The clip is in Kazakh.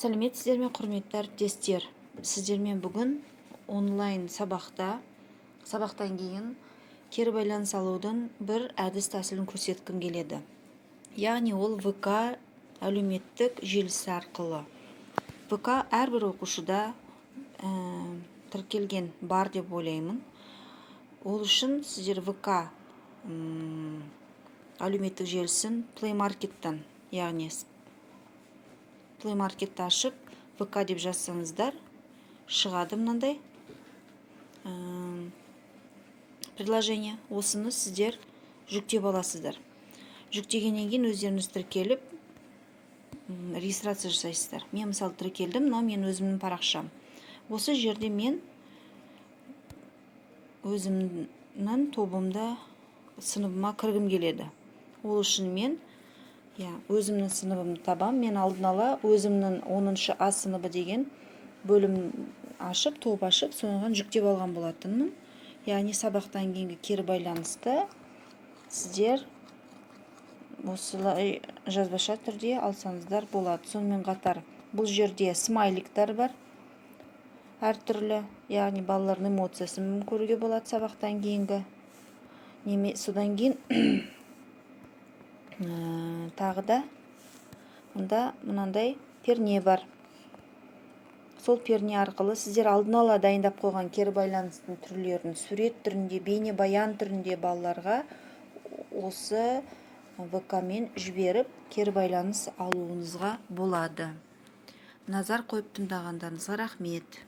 Сәлеметсіздер ме, құрметті әріптестер! Сіздермен бүгін онлайн сабақта сабақтан кейін кері байланыс алудың бір әдіс тәсілін көрсеткім келеді, яғни ол ВК әлеуметтік желісі арқылы. ВК әрбір оқушыда тіркелген бар деп ойлаймын. Ол үшін сіздер ВК әлеуметтік желісін Play Market'тан, яғни Play Marketті ашып, ВК деп жазсаңыздар, шығады мынандай приложение. Осыны сіздер жүктеп аласыздар. Жүктегеннен кейін өздеріңіз тіркеліп, регистрация жасайсыздар. Мен, мысалы, тіркелдім. Мынау менің өзімнің парақшам. Осы жерде мен өзімнің тобымда, сыныбыма кіргім келеді. Ол үшін мен, иә, өзімнің сыныбымды табам. Мен алдын ала өзімнің 10 А сыныбы деген бөлім ашып, топ ашып, соған жүктеп алған болатынмын. Яғни сабақтан кейінгі кері байланысты сіздер осылай жазбаша түрде алсаңыздар болады. Сонымен қатар бұл жерде смайликтар бар әртүрлі, яғни балалардың эмоциясын көруге болады сабақтан кейінгі неме. Содан кейін тағы да мында мынандай перне бар. Сол перне арқылы сіздер алдын ала дайындап қойған кері байланыстың түрлерін сурет түрінде, бейнебаян түрінде балаларға осы ВК мен жіберіп, кері байланыс алуыңызға болады. Назар қойып тыңдағандарыңызға рахмет.